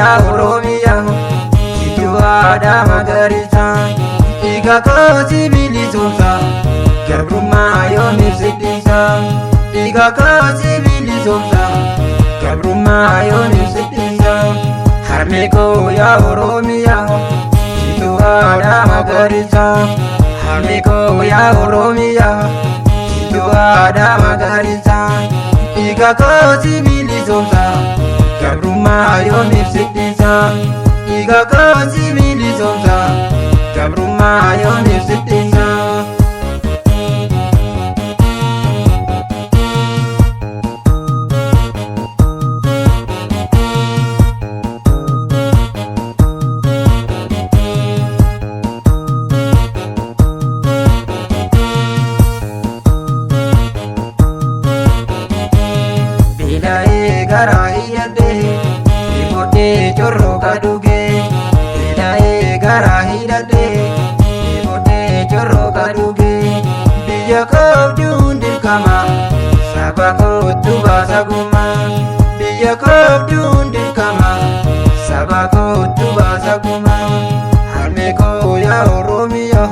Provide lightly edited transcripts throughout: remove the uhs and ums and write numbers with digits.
Yaa Oromiyaa, situ aadaa magariisa. Dhiiga koo si bilisoomsa, gabrummaa yoomiif si dhiisa. Dhiiga koo si bilisoomsa, gabrummaa yoomiif si dhiisa. Harmee koo yaa Oromiyaa, situ aadaa magariisa. Harmee koo yaa Oromiyaa, situ aadaa magariisa. Dhiiga koo si bilisoomsa, gabrummaa yoomiif si dhiisa. Dhiiga koo si bilisoomsa, gabrummaa yoomiif si dhiisa. Beela'ee garaa hidhadhee, dheebodhee corroqa dhugee. Beela'ee garaa hidhadhee, dheebodhee corroqa dhugee. Biyya koof du'uun dirqama, saba kootu baasa gumaa. Biyya koof du'uun dirqama, saba kootu baasa gumaa. Harmee koo yaa Oromiyaa,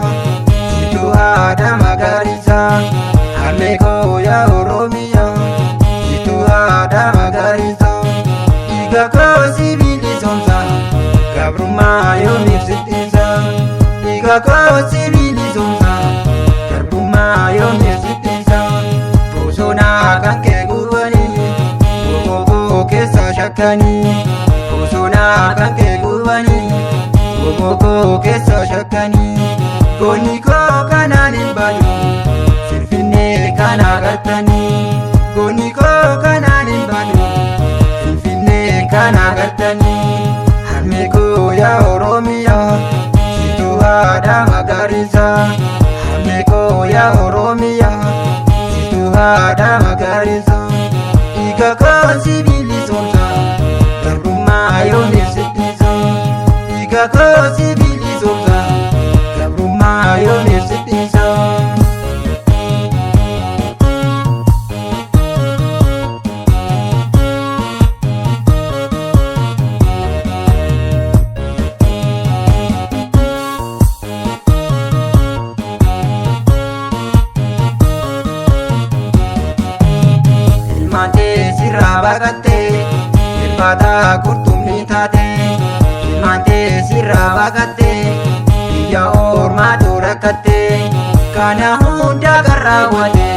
situ aadaa magariisa. Harmee koo yaa Oromiyaa, situ aadaa magariisa. Dhiiga koo si bilisoomsa, gabrummaa yoomiif si dhiisa. Dhiiga koo si bilisoomsa, gabrummaa yoomiif si dhiisa. Bosonaa kan kee gubanii, boqoqoo keessa shakkanii. Bosonaa kan kee gubanii, boqoqoo keessa shakkanii. Goonni koo kanaan hin badu, Finfinnee kana agartanii. Goonni koo kanaan hin badu, Finfinnee kana agartanii. Harmee koo yaa Oromiyaa, situ aadaa magariisa. Harmee koo yaa Oromiyaa, situ aadaa magariisa. Dhiiga koo si bilisoomsa, gabrummaa yoomiif si dhiisa. Dhiiga koo si bilisoomsa, gabrummaa yoomiif si dhiisa. Ilmaan tee sirraa baqattee, irbaata qurxummii taate. Ilmaan tee sirraa baqattee, biyya ormaatu rakkatte. Kana hunda kan raawwate,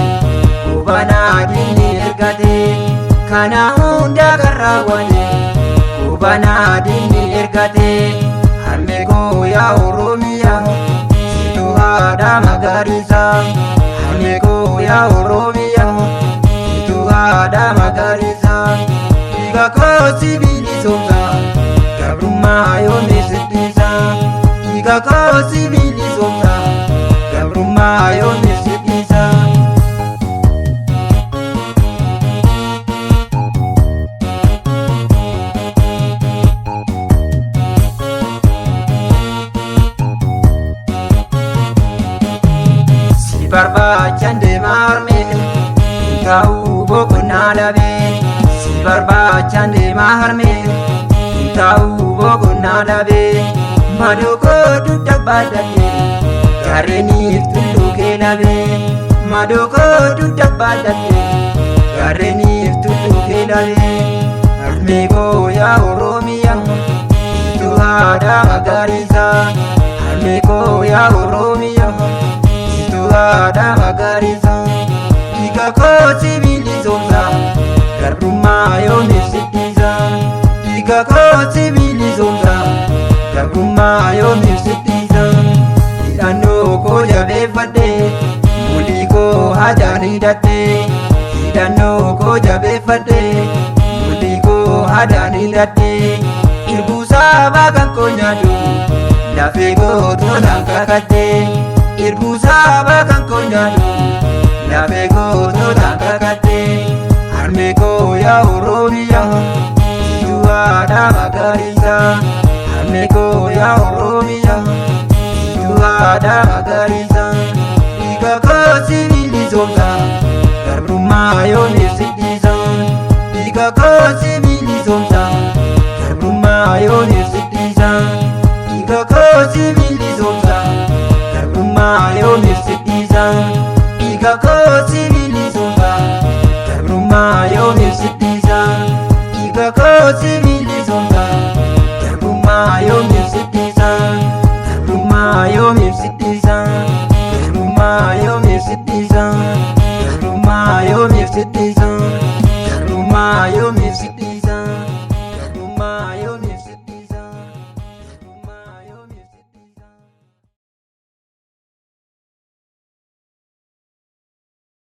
hubanaa diinni ergate. Kana hunda kan raawwate, hubanaa diinni ergate. Harmee koo yaa Oromiyaa, situ aadaa magariisa. Harmee koo yaa Oromiyaa, situ aadaa magariisa. Dhiiga koo si bilisoomsa, gabrummaa yoomiif si dhiisa. Dhiiga koo si bilisoomsa, gabrummaa yoomiif si dhiisa. Si barbaachan deemaa harmee, hin taa'u boqonnaa dhabee. Si barbaachan deemaa harmee, hin taa'u boqonnaa dhabee. Madoo koo dugda baadhadhee, gaarreeniif tulluu kee dhabee. Madoo koo dugda baadhadhee, gaarreeniif tulluu kee dhabee. Harmee koo yaa Oromiyaa, situ aadaa magariisa. Harmee koo yaa Oromiyaa, situ aadaa magariisa. Dhiiga koo si bilisoomsa, gabrummaa yoomiif si dhiisa. Dhiiga koo si bilisoomsa, gabrummaa yoomiif si dhiisa. Hidhannoo koo jabeeffadhee, mulii koo hajaan hidhadhee. Hidhannoo koo jabeeffadhee, mulii koo hajaan hidhadhee. Irbuu saabaa kan koo nyaadhu, lafee goototaan kakadhee. Irbuu saabaa kan koo nyaadhu, lafee goototaan kakadhee. Harmee koo yaa Oromiyaa, situ aadaa magariisa. Harmee koo yaa Oromiyaa, situ aadaa magariisa. Dhiiga koo si bilisoomsa, gabrummaa yoomiif si dhiisa. Dhiiga koo si bilisoomsa, gabrummaa. sittisa. Dhiiga koo si bilisummaa garbummaa yoomiif sittisa. Dhiiga koo si bilisummaa garbummaa yoomiif sittisa. Garbummaa yoomiif sittisa.